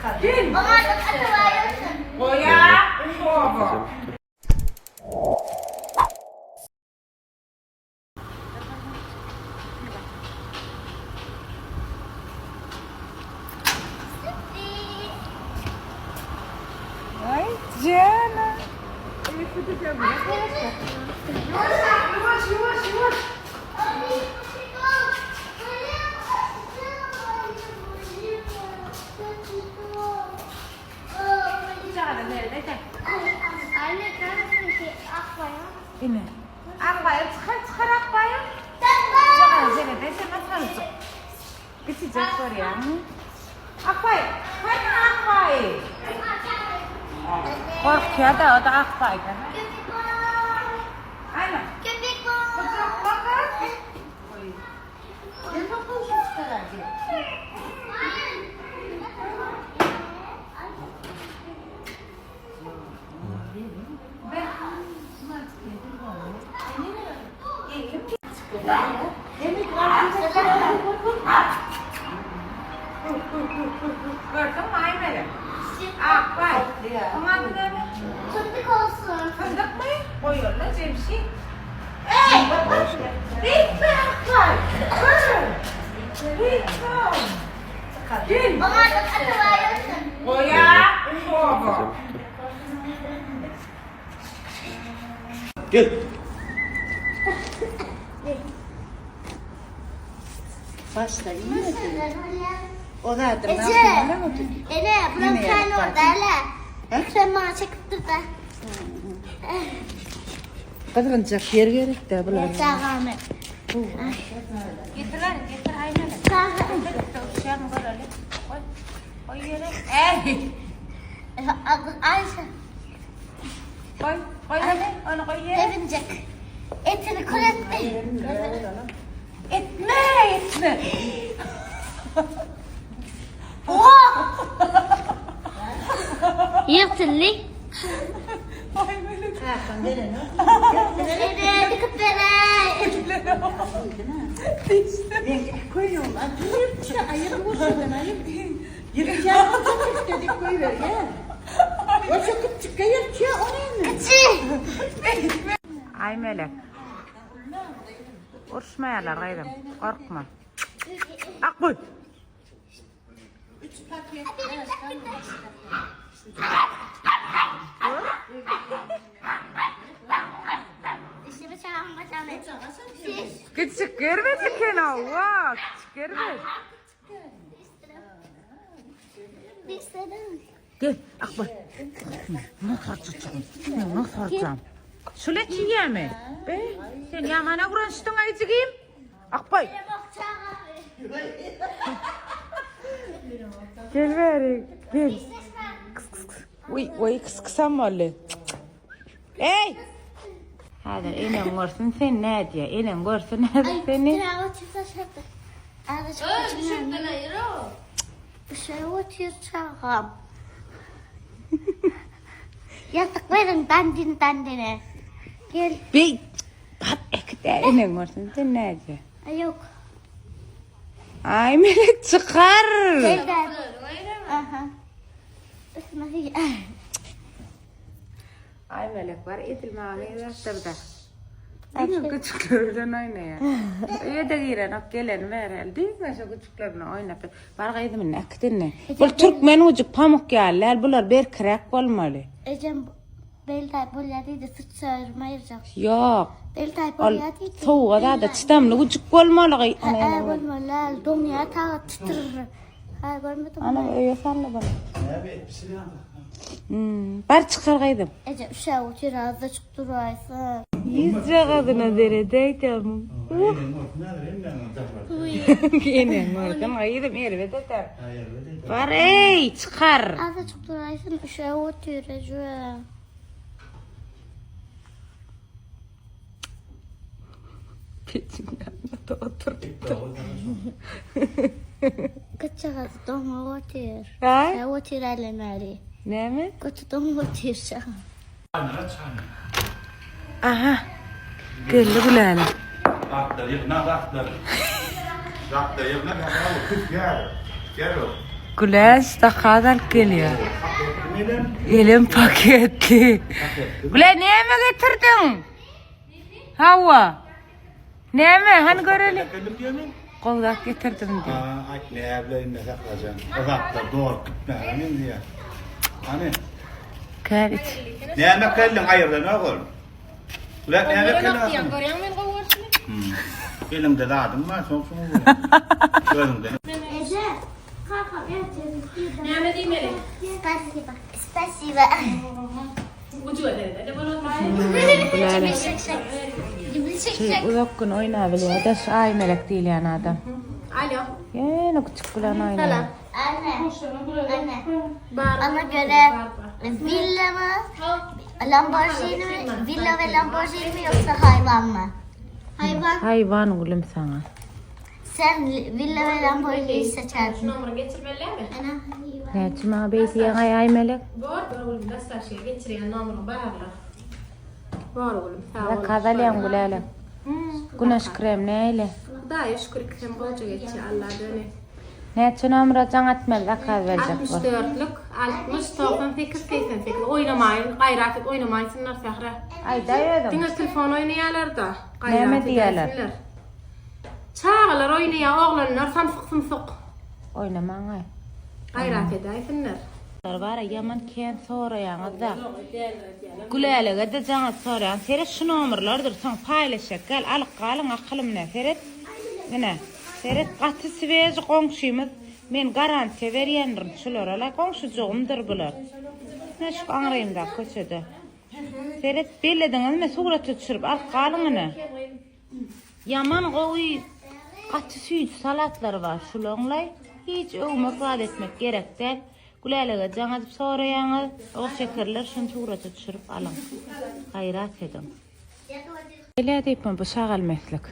Ay Diana. Ýuwaş ýuwaş ýuwaş. Ine. Akbaýa çykar çykar Akbaýa. Çaga jene desene saljyk. Kiçijek görýäňmi? Akbaý, hany Akbaý? Gorkýar-da, o da Akbaýdan. Ana. Gujakla gyz. Gel bakalım şu çıkar gel. Gördüňmi Aýmelek? Akbaý. Oň ady näme? Fındık olsun. Fyndykmy? Goýaly Jemşit. Eý! Beýtme Akbaý! Gör! Beýtme! Gel! Oňa da atyp Goýa! Oba! Gel. Başda iýmedi. O zadyň Eje. agzyndan otur. Ene, buram Neme sen ýalyk orada hele. Sen bana çekip dur da. Gyzgynjak ýer gerek-dä bulara. Çagamy. Getir hany, getir Aýmelek. Çagam. Uçýan göreli. Goý. Goý ýere. Eý! Ayşe. Goý, goý hany, ony goý ýere. Sevinecek. Etini kül etti. Etme, etme. Oha! Yırtıldı. Aýmelek. Ene, dikip verey. Men koýuň, aýyr, aýyr bolşudan aýyr. Ýyrtýar, dedik goýber, gel. O çöküp çykka ýyrtýar, o näme? Küçük. Aýmelek. Uruşmaýarlar gyzym, gorkma. Akboý. İşte bıçağım bacağım. Küçük görmez eken hawa, küçük görmez. İstedim. Gel, Akboý. Nasıl soracağım? Nasıl soracağım? Şule çiğe Be, sen ýamana gurançdyň aýjygym. Akboý. Gel bäri, gel. Kıs kıs kıs. Uý, uý, kıs kysam boldy. Ey! Häzir eneň görsün sen nädýä? Eneň görsün häzir seni. Çagam. Ýassyk beriň dandin dandine. Gel. Beý, bat ekide eneň görsün sen nädýä? Ay yok. Aý melek çykar. Gel de. Aha. Üstüme Aý melek bar edil maňa meňzäpdir-de. Diňe küçükler bilen oýnaýar. Öýe-de girenok, geleni bäri diňe şo küçükler bilen oýnap. Bar gyzym indi äkit indi. Bul türkmen güjük pamuk ýaly däl, bular berkiräk bolmaly. Ejem bel taýp bolýar diýdi, süt sörüm aýyrjak. Ýok. Bel taýp Ol bolýar diýdi. sowuga zada çydamly güjük bolmaly. Hä bolmaly, doňýar tagat titrr. Hä görmedim. Ana öýe salla bana. Hmm, bar çykar gyzym. Eje üşäp otyr azajyk duraýsa. Ýüzjagazyna seredäýdäm. Eneň görsün gyzym erbet eder. Bar eý çykar. Azajyk duraýsyn üşäp otyr eje. Peçiň ýanynda oturypdyr. Gytjagazy doňup otyr. Ha? Üşäp otyr älemeri. Näme? Gyty doňup otyr şaň. Aha. Geldi Gülälek. Zatlary ýygna, zatlary. Zatlary ýygna, gel. Gel. Güläş zakaz alyp gelýär. Elem paketli. Güle näme getirdiň? Hawa. Näme? Hany göreli. Gowy zat getirdim diý. Aý, näbileýin ne saklajaň. O zatlar dolup gitmäge meňzeýär. Hany? Gel iç. Näme kelliň aýrylanok ol. Güle näme kelliň? Görýäň men gowy görşümi? Eliňde zadyň bar, soň şuňa görä. Özüňde. Eje, kakam ertir. Näme diýmeli? Spasiba. Spasiba. Şey, uzak gün oýnabilýär. Daş Aýmelek diýilýän adam. Alo. Ýene küçük bilen oýnaýar. Anne. Anne. Bana göre villa mı? Lamborghini mi? Villa ve Lamborghini mi yoksa hayvan mı? Hayvan. Haýwan gülüm saňa. Sen villa ve Lamborghini seçerdin. Nomera geçirmelilermi? Ana hayvan. Näçe maňa beý diýýäň aý Aýmelek? Bor, bor gülüm, daşdaşyga geçirýän nomeriň bararlar. Bor gülüm, sag bol. Zakaz alýaň Gülälek. Güneş krem näle? Hudaýa şükür ikisem gowja geçýär, Alla döneýin. Näçe nomera jaň atmaly zakaz berjek bol. 64-lük, 60, 98, 88. Oýnamaýyn, gaýrat et, oýnamaýsynlar Sähra. Aýdaý özüň. Diňe telefon oýnaýarlar-da. Gaýrat Näme diýýärler? edäýsinler. Çagalar oýnaýar, oglanlar samsyk-sumsuk. Oýnamaň-aý. Gaýrat edäýsinler. Bara ýaman kän soraýaňyzda. Gülälege-de jaňa soraýaň. Seret şu nomerlerdir, soň paýlaşak. Gel alyp galyň akylym ne. Seret. Ine. Seret gaty sveži goňşymyz. Men garantiýa berýändirin şulara. La goňşujygymdyr bular. Ine şu aňrymdaky köçede. Seret bellediňizmi surata düşürip alyp galyň ine. Ýaman gowy gaty süýji salatlary bar şulaňlaý hiç öwmek zat etmek gerek däl Gülälege jaň edip soraýaňyz o şekerler şuny surata düşürip alyň gaýrat ediň. Gelýä diýipmi bu şagal meslik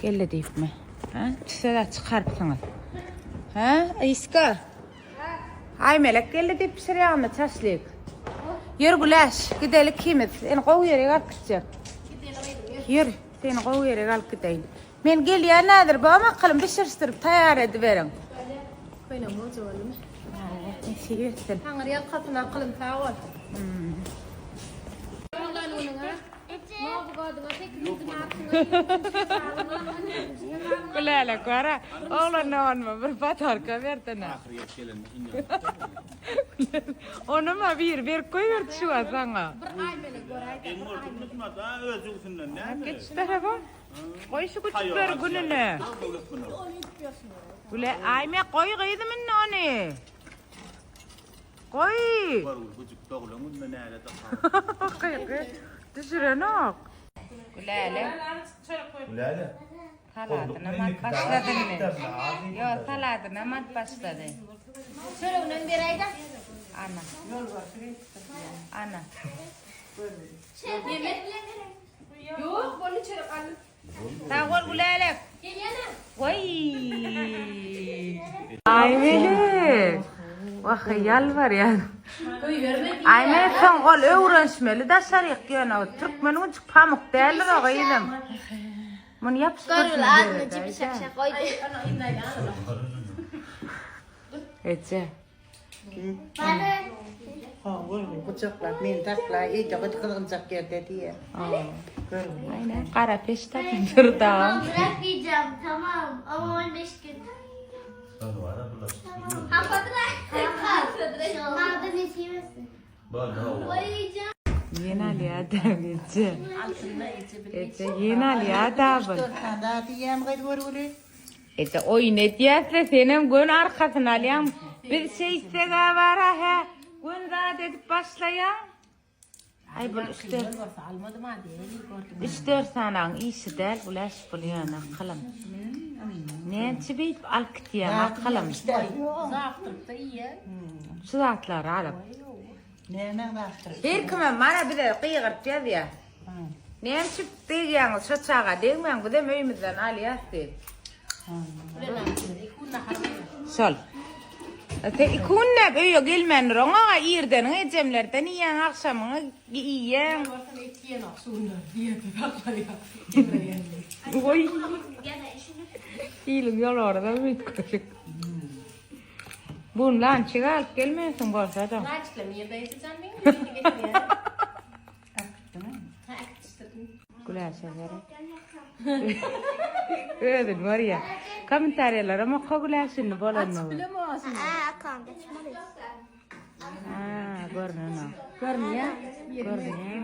geldi diýipmi hä tüsse zat çykarypsyňyz hä Yska Aýmelek geldi diýip bişirýäňmi çaşlyk Ýör Güläş gideli ikimiz seni gowy ýere alyp gitjek Ýör seni gowy ýere alyp gideýin Men gelýän häzir bam akylym bişirişdirip taýýar ediberiň. Köýnek goja boldumy? Nesip etsin. Taňry ýalkasyn akylym sag bol. Doglan günüňe Gülälek bara oglan doganyma bir patarka berdine. Ahyrýet gelende indi. Onam bir berip goýberdi şu wagt saňa. Eň bolsun tutmaz ha öz jübüsinden näme? Geç şu tarapa. Goý şu küçükleri gününe. Güle Aýmek goý gyzym indi ony. Goý. Görgül güjük doglan günde näle dyka. Gygy düşürenok. Gülälek. Gülälek. Saladyna mat başlady indi. Ýo, saladyna mat başlady. Çöreginden beräýdä. Ana. Ana. Ýok, boldy çörek alyn. Sag bol Gülälek. Waý. Aýmelek. Wah, ýalbarýan. Aýmelek soň ol öwrenişmeli daşaryk ýöne o türkmen günçük pamyk däldir o gyzym. Muny ýapyşdyrsyn. Görgül adyny jibi şak-şak goýdy. Eje. Bana Görgül gujaklap meni sakla, eýde gyt gyzgynjak ýerde diýe. Görgül. Aynen. Gara peş tapypdyr da. Tamam bırakmayacağım tamam ama 15 gün. Madem yetişemezsin. Boyayacağım. Ýene alýar da eje. Eje ýene alýar da bu. Dört daha diýýän gyz görgüli. Eje oýun edýäs-le senem gön arkasyny alýaň. Biz şeýtseg-ä bar-a hä, gön zat edip başlaýaň. Aý bul üç-dört üç-dört sanagyň işi däl bul äş bul ýöne akylym. Näçe beýdip alyp gitýäň akylym. Şu zatlary alyp. Näme zatdyr? Her kimem mana bize gygyryp ýazýar. Näme üçin degýäňiz şo çaga degmäň bizem öýümizden alýas diýip. Şol. Sen iki günläp öýe gelmändir oňa irdeniň ejemlerden iýýäň agşamyňy iýýäň. Oý. Iliň ýolary-da üýtgeşik. Bu lançik alyp gelmeýänsiň bolsa-da. Lançikle nirde ýeteceğim men? Getirýär. Ha, äkitişdirdim. Güläşe gerek. Özün görýär. Kommentariýalaram oka Güläş indi bolanyny. Aa, kan geçmeli. Ha, görünenok. Görünýär. Görünýär.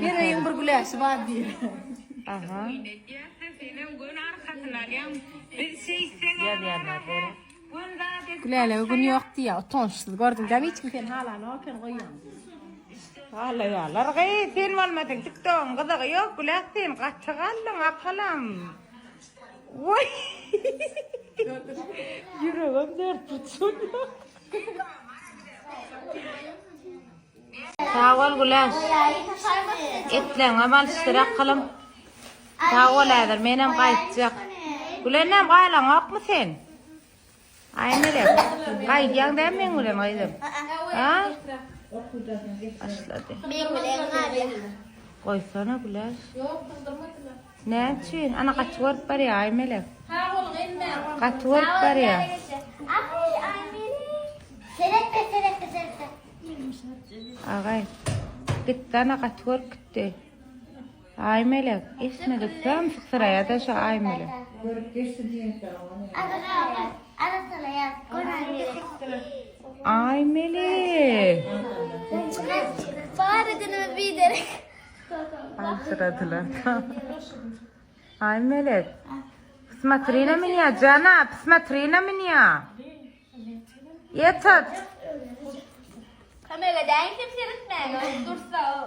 Her öýüň bir güläşi bar diýip. Aha. Ýazýarlar beri. Gülälege gün ýok diýýär, utançsyz. Gördüň dämi hiç kim seni halanok eken goýýaň. Halaýarlar gyz, sen bolmasaň TikTogyň gyzygy ýok, Güläş sen gaty galdyň akalam. Woý. Ýüregim dert tutsun. Sag bol Güläş. Etleňem alyşdyr akylym. Sag bol häzir menem gaýtjak. Gülenem galaňokmy sen? Aý Melek, gaýdýaň dämi meň bilen gyzym? Ha? Başlady. Men bilen galýar. Goýsana Güläş. Ýok, gyzdyrmadylar. Näme üçin? Ana gaty görüp barýar Aý Melek. Ha boluň emme. Gaty görüp barýar. Ay, ay Melek. Seyretme, seyretme, seyretme. Agay. Gitdi ana gaty görüp gitdi. Aý Melek, eşitmedik samsyk syraýa-da şu Aý Melek. Görüp geçdi diýen Ara, ara sana ya. Aý Melek. Fare dinimi bir derek. Aýsyradylar. Aý Melek. Посмотри на меня, Джана, посмотри на меня. Этот. Kameradan kim seyretme. Dursa o.